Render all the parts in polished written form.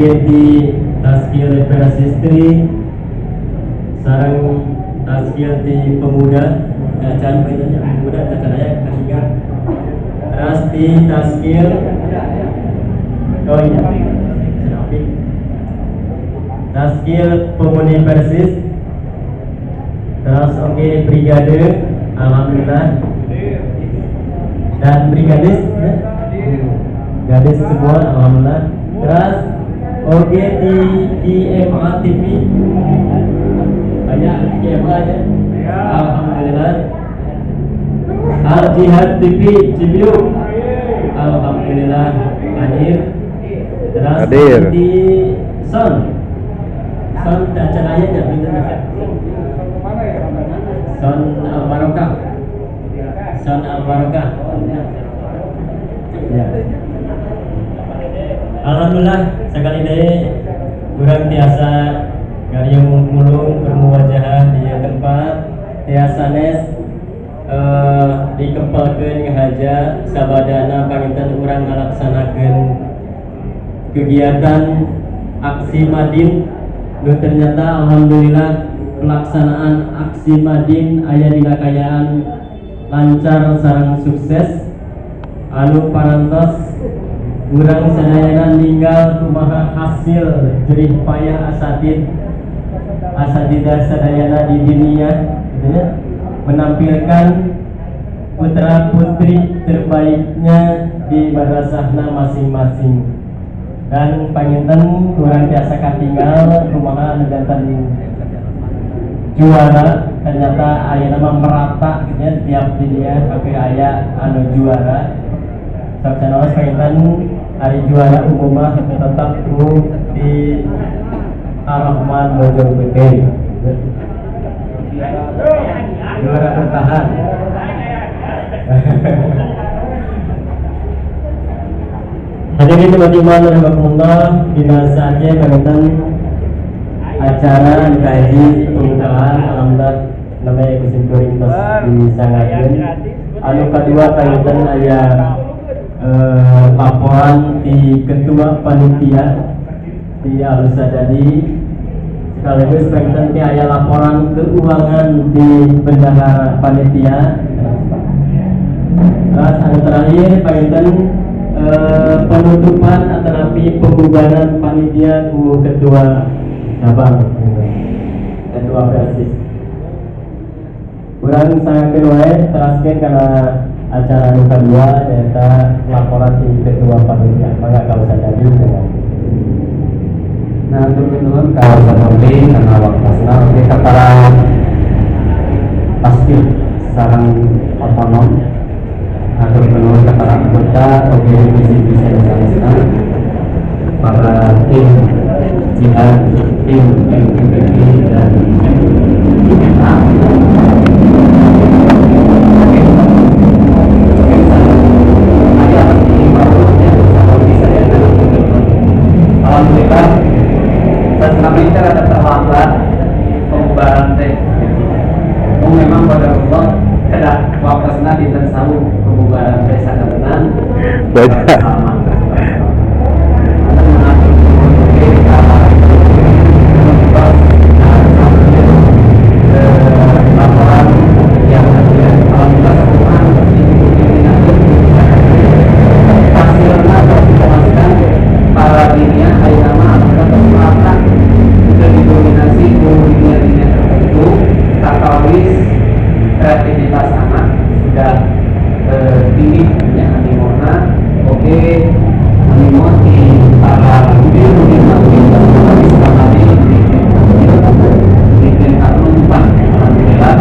Oge di taskil Persistri sareng taskil di pemuda acan nya pemuda acan aya ketiga. Terus di taskil, oh iya, Senapi. Taskil pemudi Persis. Terus oke brigade, alhamdulillah, dan brigadis ya? Gadis semua, alhamdulillah. Terus oke di IMA TV banyak IMA nya, alhamdulillah. Al Jihad TV Cibiuk, alhamdulillah hadir. Terus Hadir. Di Son Son acan aya nya pinten? Son Al Barokah, Son Al Barokah ya. Alhamdulillah, sekali deui urang tiasa ngariung mulung bermuwajahah di tempat tiasa nes dikempalkeun ngahaja sabadana panginten urang ngalaksanakeun kegiatan aksi Madin nu ternyata alhamdulillah pelaksanaan aksi Madin aya dina kaayaan lancar sareng sukses, anu parantos urang sadayana ninggal kumaha hasil jerih payah asatid asatidah sadayana di dunia gitu ya, menampilkan putra putri terbaiknya di madrasahna masing-masing. Dan panginten kurang tiasa katinggal kumaha anu janten juara. Ternyata aya nama merata gitu ya, tiap dunia oke aya anu juara. Sok sanaos panginten ari juara umum mah tetap ku di Ar-Rahman Bojong Gede, juara bertahan. Hadirin teman-teman rahimakumullah, dina saatnya panginten acara dikaji pembukaan, alhamdulillah namanya ku simkuring tos disanggakeun. Anu kadua panginten aya laporan di ketua panitia di Alusadadi, sekaligus panginten ti aya laporan keuangan di bendahara panitia. Terus anu terakhir panginten penutupan atau pembubaran panitia ku ketua cabang, ketua Persis. Urang sanggakeun wae, teraskeun kana acara nu kadua, nyaeta laporan di ketua panitia. Mangga ka Ustaz Adi dengan Nah, hatur nuhun ka Ustaz Tompi karena waktosna. Oke, ka para taskil sareng otonom. Hatur nuhun ka para anggota oge divisi-divisi sanesna, para tim jihad, tim MPP dan MA. Oke. Ada ya, saya. Alhamdulillah, selama ini rada terlambat pembubaran teh. Oh, memang pada Allah ada waktosna dinten saum pembubaran teh sadantenan. Banyak. Sama. Oke, laporan yang alhamdulillah semua hasilnya terus para dunia ayeuna mah alhamdulillah tos merata, sudah didominasi ku dunia-dunia tertentu. Tatawis kreativitas anak sudah tinggi ya animona. Oke, animo di para mudir-mudir di kamari di penutupan, alhamdulillah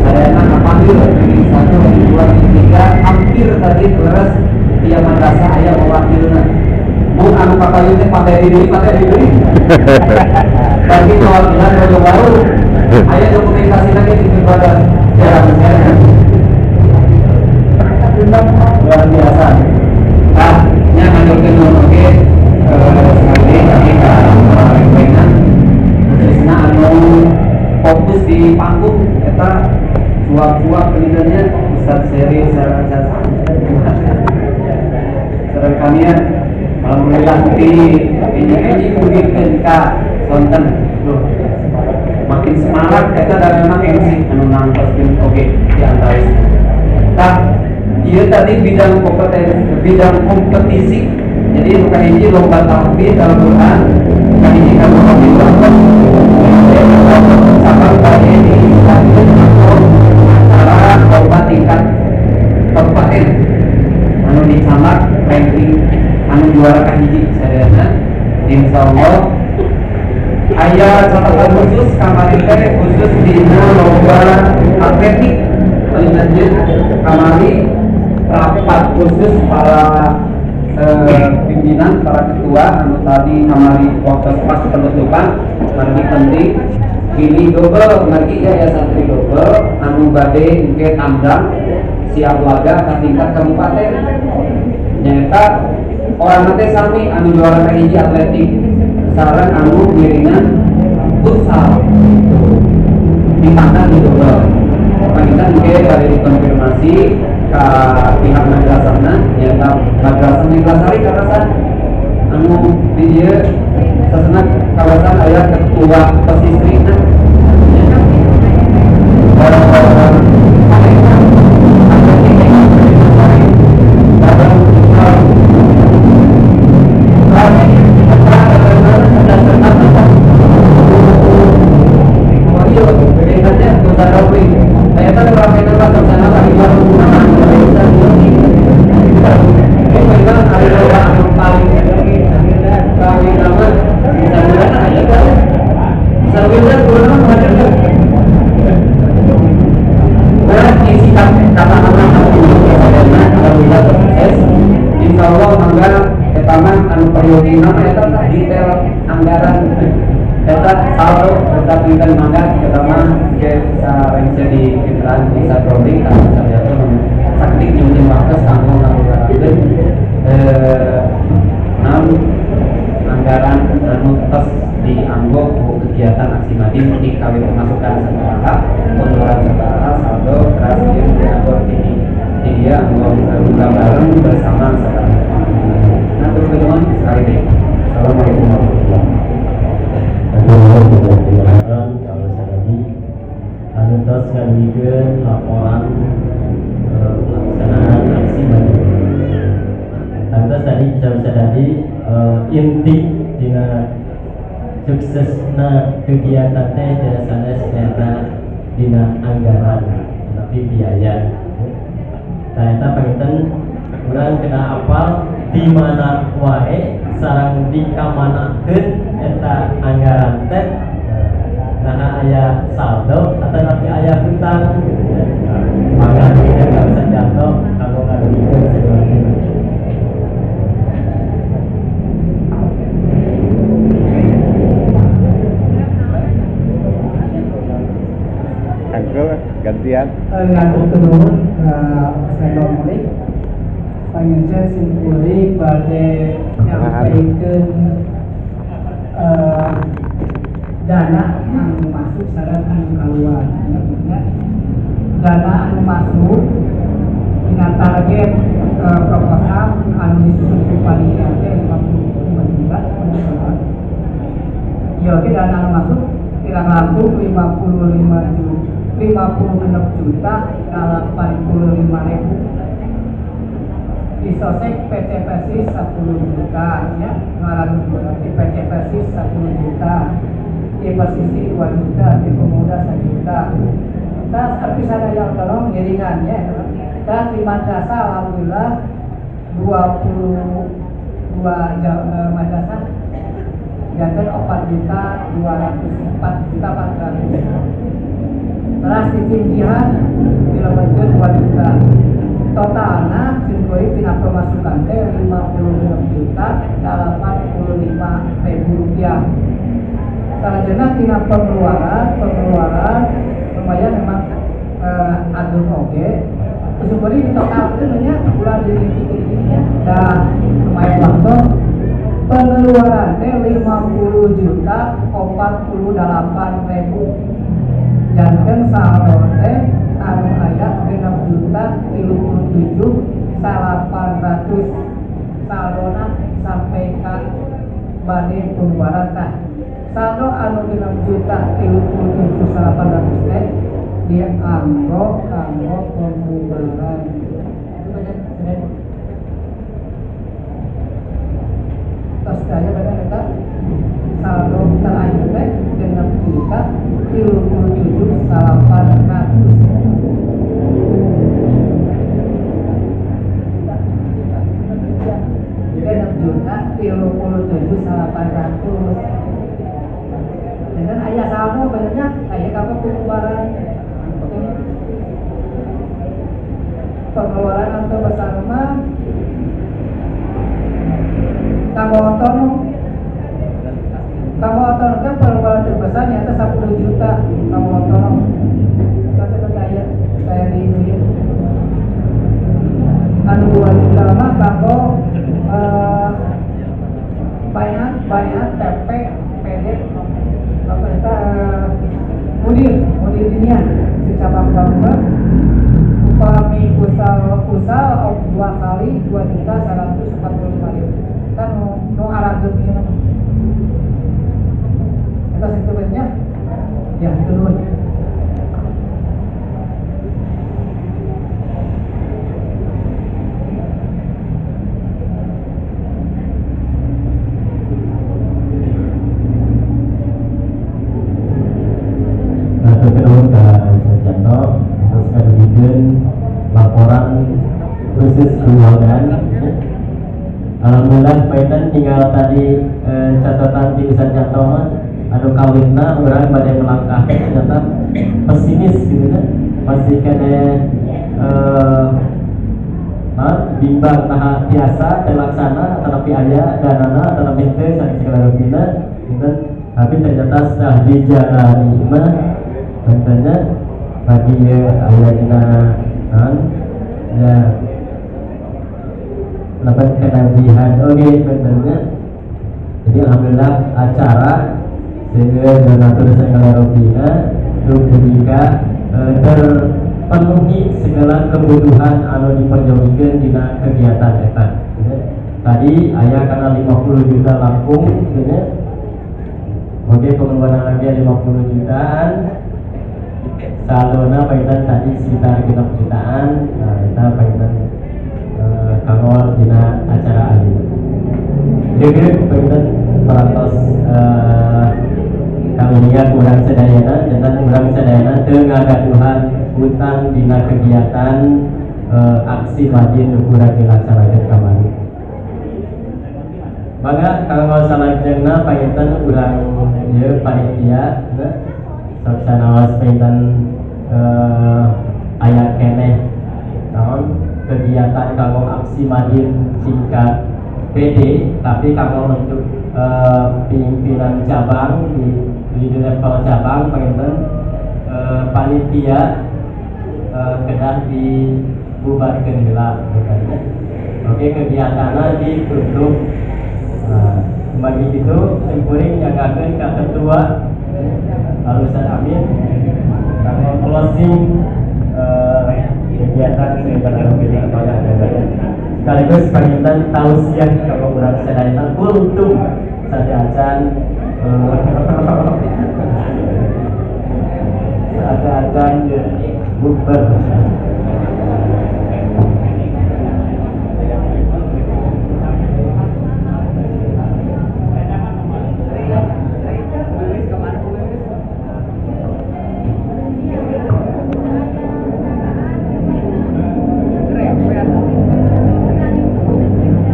saya nak panggil ranking 1, ranking 2, ranking 3, hampir tadi leres tiap madrasah aya mewakilna. Mun anu kapayun teh materi deui, materi deui bagi perwakilan Bojong Baru aya dokumentasi lagi di kepada jalan luar biasa. Nah, nya haturkeun nuhun oge sekali kami ka para khususna anu fokus di panggung eta cuap-cuap penidanya Ustaz Seri sareng Ustaz sareng kalian, alhamdulillah di ini. dugikeun ka sonten loh makin semarak eta da memang MC anu nangtoskeun oge di antawis. Tah ieu tadi bidang kompetensi, bidang kompetisi. Jadi nu kahiji lomba tahfidz Al-Qur'an, kahiji kabupaten cabang bade di acara lomba tingkat kabupaten anu dicamak ranking anu juara kahiji sadayana. Insyaallah aya catatan khusus kamari teh khusus dina lomba atletik paling kamari rapat khusus para pimpinan, para ketua anu tadi kamari waktu pas penutupan margi penting ini double margi yayasan Tri Dobel anu bade engke tandang siap laga ka tingkat kabupaten nyaeta orang teh sami anu juara kahiji atletik sareng anu ngiringan futsal ditandang di double. Panginten engke bade dikonfirmasi ka pihak madrasahna nyaeta madrasah Neglasari karasan anu di dieu sasana kawasan aya ketua pesisrina nya kegiatan teh sanes eta dina anggaran tapi biaya. Ternyata panginten urang kena apal di mana wae sareng di kamanakeun eta anggaran teh nah aya saldo atau tapi aya hutang. Maka kita nggak bisa jatuh kalau nggak diberikan sesuatu. Gantian. Ngatur nuhun ka Sendo Malik. Panginten simkuring bade nyampaikan dana anu masuk sareng anu kaluar. Dana anu masuk dina target proposal anu disusun ku panitia teh 55 juta. Ieu oge dana anu masuk kirang langkung 55 juta. 56 juta 85 ribu di Sosek PC Persis 10 juta ya, 200 juta di PC Persis 10 juta, di Persisi 2 juta, di Pemuda 1 juta. Terus tapi sadaya tolong ngiringan ya. Terus di madrasah alhamdulillah 22 madrasah janten 4 juta 204 juta 400. Terus di tim jihad dilebetkeun 2 juta. Totalna simkuring tina pemasukan teh 56 juta 85 ribu rupiah. Salajengna tina pengeluaran lumayan memang agung oge. Simkuring di total itu nya ulah dirinci nya dan lumayan waktu pengeluaran teh 50 juta 48 ribu. Janten saldo teh anu aya 6 juta 37 800 saldona sampai ka bade pembubaran tah. Saldo anu 6.037.800 teh dianggo kanggo pembubaran. Itu banyak senin. Tos daya banyak eta saldo terakhir teh 6.037.800. 6.037.800. Dengan ayah saldo banyaknya ayah kamu pengeluaran. Pengeluaran atau bersama kanggo otonom. Kanggo otonom kan pengeluaran terbesar nyata 10 juta kanggo otonom. Saya percaya saya di duit. Anu 2 juta mah kanggo banyak PP PD apa eta mudir dunia si cabang bangga upami usal 2 kali 2.145.000 kan nu aragem ieu mah eta sakitu nya ya turun. Khusus keuangan. Alhamdulillah paitan tinggal tadi catatan di Ustaz Yanto mah anu kawitna urang bade melangkah ternyata pesimis gitu kan, masih kene bimbang nah tiasa terlaksana tetapi aya danana tetapi teu sagala rupina gitu. Tapi ternyata setelah dijalani mah tentunya bagi aya dina ya dapat kenajihan oke tentunya. Jadi alhamdulillah acara sehingga donatur segala rupiah itu terpenuhi segala kebutuhan anu diperjauhkan dina kegiatan eta. Tadi ayah karena 50 juta langkung gitu ya. Oke pengeluaran lagi 50 jutaan. Saldona paitan tadi sekitar 6 jutaan. Nah, kita paitan kanggo dina acara ayeuna. Deui paitan parantos kalunia urang sadayana jantan urang sadayana teu ngagaduhan hutang dina kegiatan aksi madin nu kurang dilaksanakeun kamari. Mangga kanggo salajengna paitan urang ieu panitia sok sanaos paitan aya keneh naon kegiatan kanggo aksi madin tingkat PD tapi kanggo untuk pimpinan cabang di level cabang panginten panitia kedah dibubarkeun heula gitu. Oke kegiatanna ditutup. Nah, kembali gitu simkuring nyanggakeun ka ketua Ustaz Amin kanggo closing kegiatan sekaligus panginten tausiah kalau urang sadayana kultum saja acan saja acan bukber.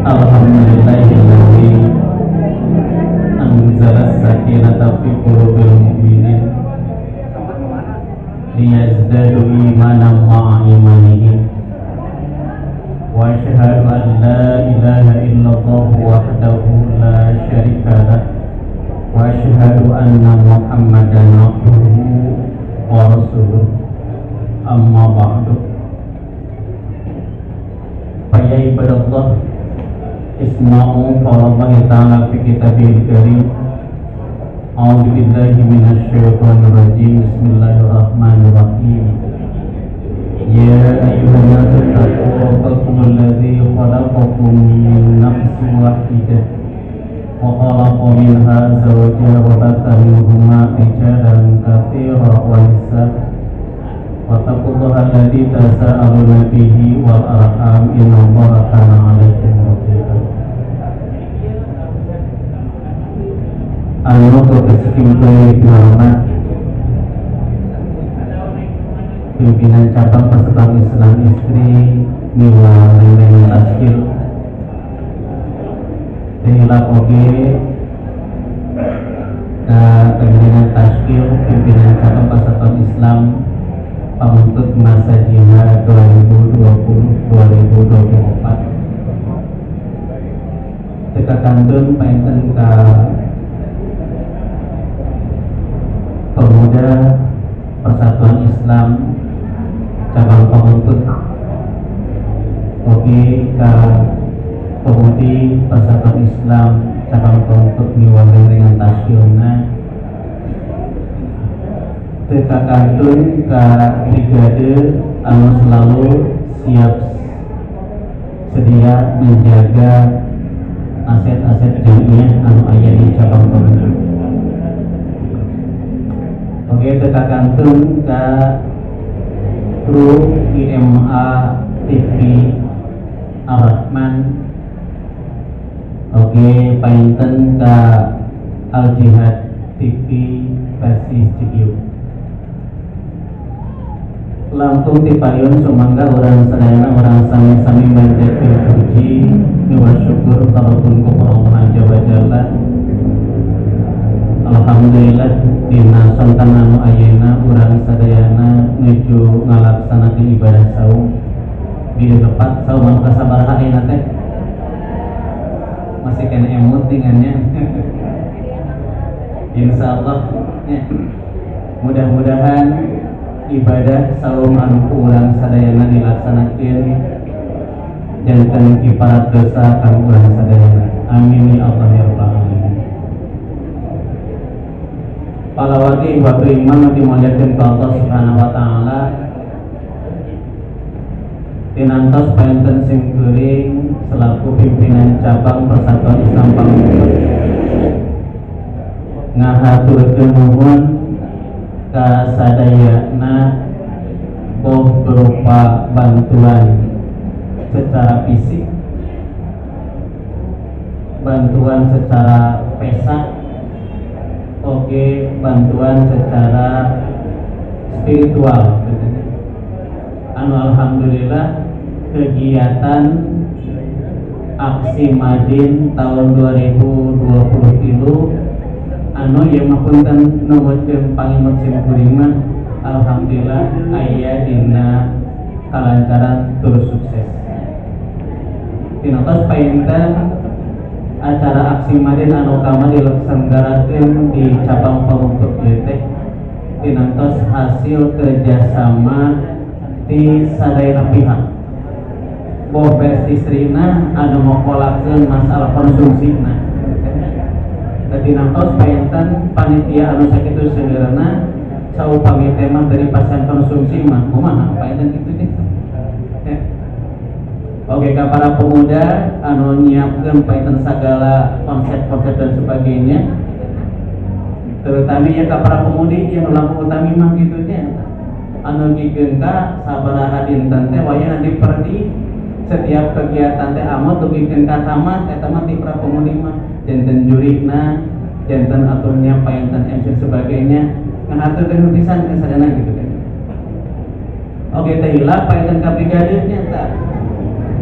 Alhamdulillahilladzi anzala as-sakinata fi qulubil mu'minin liyazdadu imanan ma'a imanihim wa asyhadu an la ilaha illallah wahdahu la syarika lah wa asyhadu anna Muhammadan abduhu wa rasuluh. Amma ba'du. Fa ya ibadallah, isma'u qala Allah ta'ala fi kitabihil karim. A'udzu billahi minasy syaithanir rajim. Bismillahirrahmanirrahim. Ya ayyuhan nasu taqu rabbakumul ladzi khalaqakum min nafsin wahidah Wa khalaqa minha zawjaha wa batha minhuma rijalan katsiran wa nisaa. Wattaqullaha alladzi tasaaluna bihi wal arham innallaha kana 'alaikum raqiba. Anu dihormat pimpinan cabang Persatuan Islam Istri Mila Lengeng Taskil Tehilap oge ke pimpinan Taskil pimpinan cabang Persatuan Islam Pamuntut masa jihad 2020-2024 teka kantun painten ka Pemuda Persatuan Islam cabang Pamuntut oge ka Pemudi Persatuan Islam cabang Pamuntut miwah dengan tasyuna teka kantun ka brigade anu selalu siap sedia menjaga aset-aset jamiah anu aya di cabang Pamuntut. Oke, teka kantun ka kru IMA TV Ar-Rahman. Oke, painten ka Al Jihad TV basis Cibiuk. Langkung tipayun sumangga urang sadayana urang sami-sami manjatkeun puji miwah syukur kalupun ku Allah Azza wa Jalla. Alhamdulillah dina sonten anu ayeuna urang sadayana nuju ngalaksanakeun ibadah saum. Di tepat saum anu kasabaraha ayeuna teh? Masih kena emut dengannya. Insyaallah ya. Mudah-mudahan ibadah saum anu ku urang sadayana dilaksanakeun janten kiparat dosa kang urang sadayana. Amin ya Allah ya rabbal alamin. Palawati waktu iman nu dimuliakeun ku Allah Subhanahu wa taala. Tinantos painten simkuring selaku pimpinan cabang Persatuan Islam Pamuntut ngahaturkeun nuhun ka sadayana boh berupa bantuan secara fisik, bantuan secara pesa, oke bantuan secara spiritual. Anu alhamdulillah kegiatan aksi Madin tahun 2023 anu ieu mah punten numutkeun panginut simkuring mah alhamdulillah aya dina kalancaran tur sukses. Tinatos painten acara aksi Madin anu kamari dilaksanakeun di cabang Pamuntut ieu teh tinantos hasil kerjasama di sadayana pihak. Boh versi istrina anu mokolakeun masalah konsumsina. Dadi nantos painten panitia anu sakitu seueurna saupami tema dari pasien konsumsi mah kumaha painten kitu teh. Oke, ka para pemuda anu nyiapkeun painten sagala konsep-konsep dan sebagainya. Terutama ya ka para pemudi yang langkung utami mah kitu nya. Anu gikeun ka sabaraha dinten teh wayahna diperdi setiap kegiatan teh amot dugikeun ka tamat eta mah ti para pemudi mah janten jurina, janten aturnya painten MC sebagainya ngahaturkeun pisan ka sadayana gitu kan. Oke, teh hilap painten ka brigade nya tah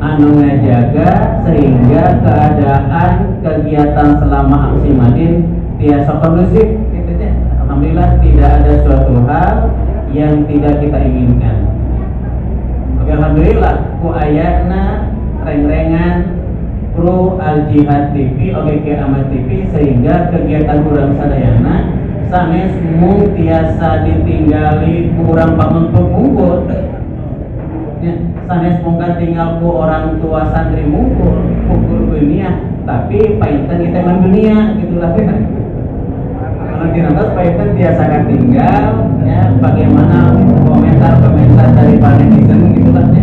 anu ngajaga sehingga keadaan kegiatan selama aksi Madin tiasa kondusif gitu nya. Alhamdulillah tidak ada suatu hal yang tidak kita inginkan. Oke, alhamdulillah ku ayana reng-rengan kru Al Jihad TV, oke ke Ahmad TV sehingga kegiatan urang sadayana sanes mung tiasa ditinggali ku urang pamuntut mungkur. Ya, sanes mung tinggal ku orang tua santri mungkur, ku guru dunia, tapi painten kita emang dunia gitulah kan. Kalau dinantos painten biasa tinggal ya bagaimana komentar-komentar dari para netizen gitulah ya.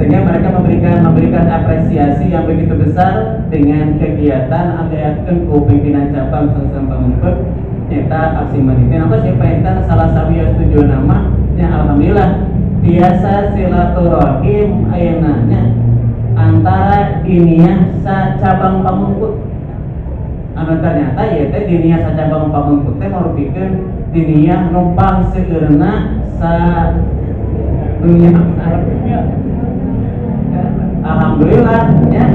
Sehingga mereka memberikan apresiasi yang begitu besar dengan kegiatan anu ku pimpinan cabang Sungsang Pameungpeuk nyata aksi madin. Apa sih painten salah sawios tujuan nama nya alhamdulillah biasa silaturahim ayeuna nya antara diniyah sa cabang Pameungpeuk. Anu ternyata ieu teh diniyah sa cabang Pameungpeuk teh marupikeun diniyah nu pangseueurna sa dunia. Alhamdulillah ya,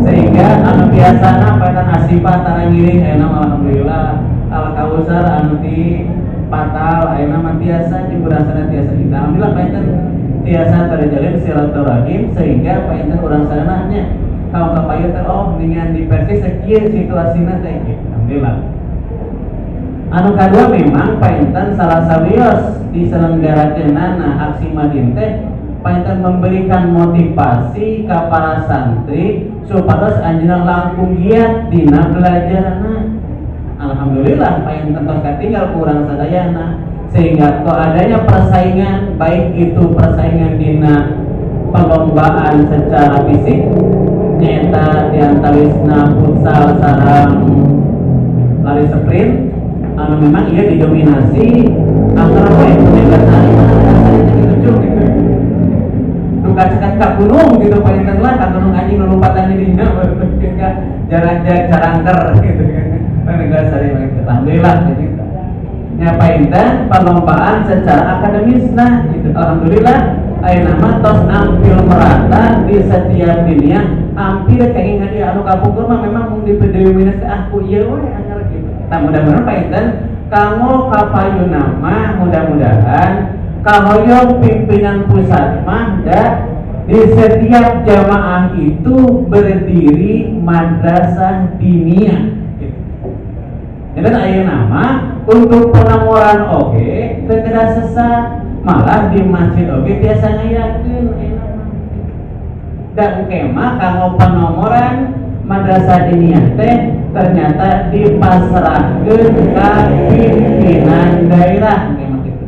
sehingga anu biasana painten asifa tara ngiring ayeuna alhamdulillah Al Kausar anu ti patal ayeuna mah tiasa jeung urang tiasa kita. Alhamdulillah painten tiasa terjalin silaturahim sehingga painten urang sana nya kalau kapayun teh oh dengan di Persis sakieu situasina teh gitu. Alhamdulillah. Anu kadua memang painten salah sawios diselenggarakeunana aksi madin teh painten memberikan motivasi ka para santri supados anjeunna langkung giat dina belajarna. Alhamdulillah painten tos katinggal ku urang sadayana sehingga kok adanya persaingan, baik itu persaingan dina perlombaan secara fisik nyata diantawisna futsal sareng lari sprint anu memang ia didominasi antara wae Megasari gitu gitu duka cekat ka gunung gitu painten lah ka gunung anjing lompatan di dinya ka jarak carangker gitu Megasari. Alhamdulillah gitu nya painten perlombaan secara akademis nah gitu. Alhamdulillah ayeuna mah tos hampir merata di setiap dunia hampir kenging hadiah anu kapungkur mah memang mun didominasi ah ku ieu we anyar gitu. Nah mudah-mudahan painten kanggo kapayuna mah mudah-mudahan kahoyong pimpinan pusat mah da di setiap jamaah itu berdiri madrasah diniyah gitu. Dan ayeuna mah untuk penomoran oge teu kedah sesat, malah di masjid oge tiasa ngayakeun ayeuna mah. Dan kemah kanggo penomoran madrasah diniyah teh ternyata dipasrahkeun ka pimpinan daerah kemah gitu.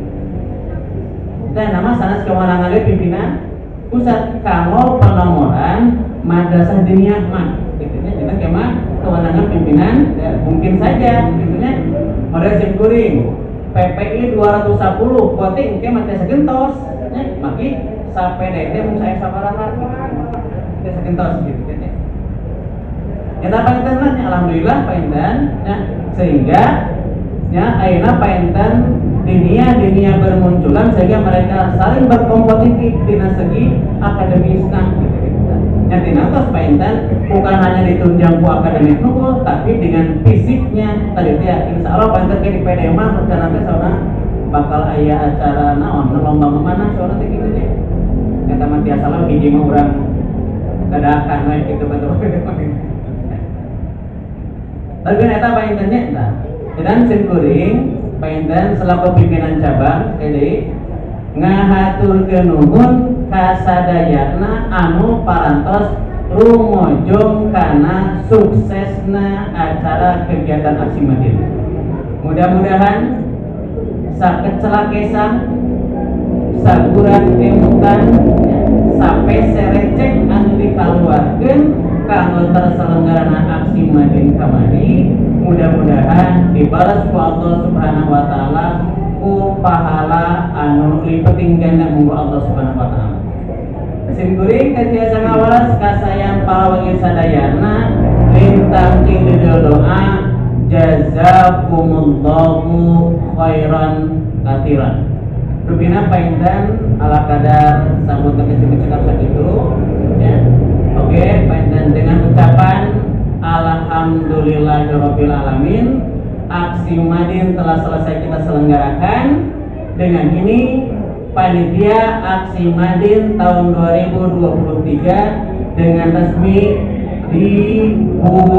Dan nama sanes kewenangan pimpinan pusat kanggo penomoran madrasah diniyah mah gitu nya. Jadi kemah kewenangan pimpinan ya, mungkin saja gitu nya model sim kuring PPI 210 voting engke mah tiasa gentos nya maki sa PDT mun saya sabaraha gitu tiasa gentos gitu nya. Ya painten lah nya alhamdulillah painten nya sehingga nya ayeuna painten dinia bermunculan sehingga mereka saling berkompetitif dina segi akademis nah gitu gitu. Nya tina tos painten bukan hanya ditunjang ku akademis nunggu tapi dengan fisiknya tadi teh insya Allah painten ke di PD mah rencana teh sauna bakal aya acara naon lomba mana sauna teh kitu nya eta mah tiasa lah hiji mah urang dadakan we gitu betul. Tapi eta paintennya nah dan sim kuring painten selaku pimpinan cabang sekali ngahaturkeun nuhun kasadayana anu parantos rumojong kana suksesna acara kegiatan aksi madin. Mudah-mudahan sakecelak kesang saguran emutan sampai serecek anu dikaluarkeun kanggo terselenggarana aksi madin kamari mudah-mudahan dibalas ku Allah Subhanahu wa taala ku pahala anu lipeting ganda munggu Allah Subhanahu wa taala. Sim kuring teu tiasa ngawalas kasayang para wakil sadayana lintang ti doa jazakumullahu khairan katsiran. Rupina painten ala kadar sambutan disebut cekap sakitu ya. Oke, painten dengan ucapan alhamdulillahirabbil alamin aksi madin telah selesai kita selenggarakan. Dengan ini panitia aksi madin tahun 2023 dengan resmi dibubarkan.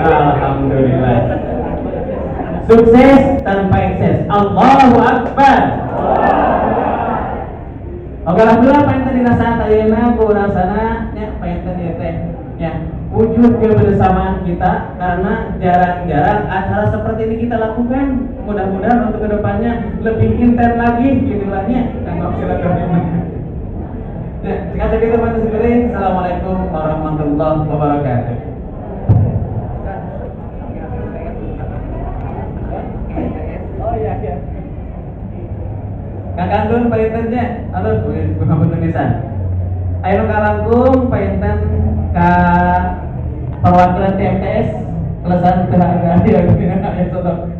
Alhamdulillah. Sukses tanpa ekses. Allahu Akbar. Oke, alhamdulillah painten dina saat ayeuna ku urang sana nya painten ieu teh nya. wujud kebersamaan kita, karena jarang-jarang acara seperti ini kita lakukan. Mudah-mudahan untuk kedepannya lebih intens lagi gitulahnya. Nah, silaturahmi. Nah, sekarang kita bantu sekali. Assalamualaikum warahmatullahi wabarakatuh. Oh iya iya. Kang Kandun paintennya, aduh bukan tulisan. Ayo kalangkung painten ka perwakilan TMTS kelesan tenaga ya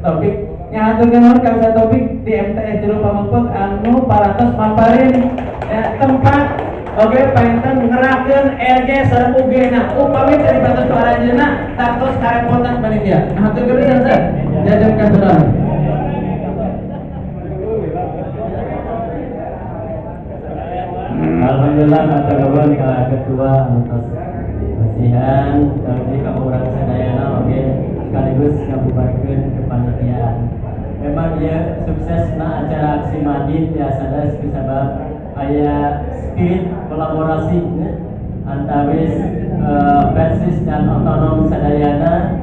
topik nyahaturkeun nuhun ka bisa topik TMTS jero pamengpeuk anu parantos maparin ya, tempat oke painten ngerakeun RG sareng UG. Nah upami teu dibantos ku aranjeunna tangtos karepotan panitia. Nah haturkeun pisan sir jajang katuran. Alhamdulillah hatur nuhun ka ketua atas masihan tauji ka urang sadayana oge sekaligus ngabubarkeun kepanitiaan. Memang ieu suksesna acara aksi madin tiasa kusabab aya spirit kolaborasi nya antawis Persis dan otonom sadayana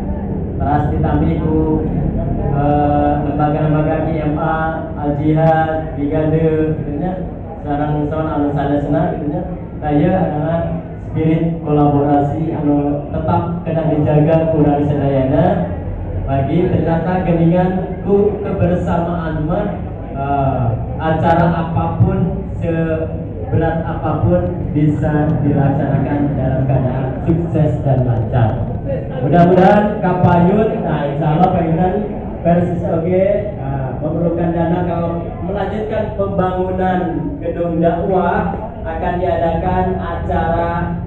teras ditambih ku lembaga-lembaga IMA, Al-Jihad, Brigade gitu nya. Sareng son anu sanesna gitu nya. Tah ieu adalah spirit kolaborasi anu tetap kedah dijaga ku urang sadayana. Bagi ternyata geningan ku kebersamaan mah acara apapun seberat apapun bisa dilaksanakan dalam keadaan sukses dan lancar. Mudah-mudahan kapayun, nah insyaallah pengen Persis oge memerlukan dana kalau melanjutkan pembangunan gedung dakwah akan diadakan acara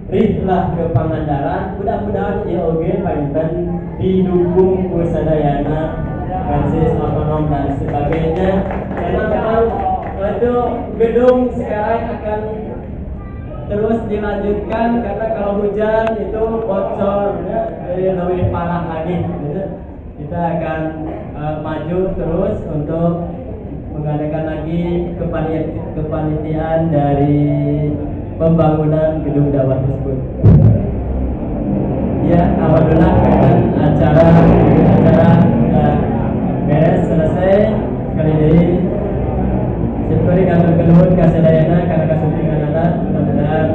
rihlah ke Pangandaran. Mudah-mudahan IOG panginten didukung ku sadayana Persis otonom dan sebagainya. Karena memang itu gedung sekarang akan terus dilanjutkan karena kalau hujan itu bocor ya, jadi lebih parah lagi gitu. Kita akan maju terus untuk mengadakan lagi kepanitiaan dari pembangunan gedung dakwah tersebut. Ya, alhamdulillah kan acara sudah beres selesai. Sekali deui syukur ngaturkeun nuhun ka sadayana kana kasumpinganana. Mudah-mudahan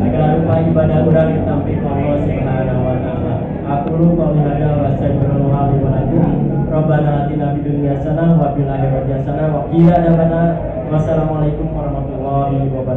segala rupa ibadah urang ditampi ku Allah Subhanahu wa taala. Aqulu qouli hadza wa astaghfirullah li wa lakum. Rabbana atina fid dunya hasanah wa fil akhirati hasanah wa qina adzabannar. Wassalamualaikum warahmatullahi wabarakatuh.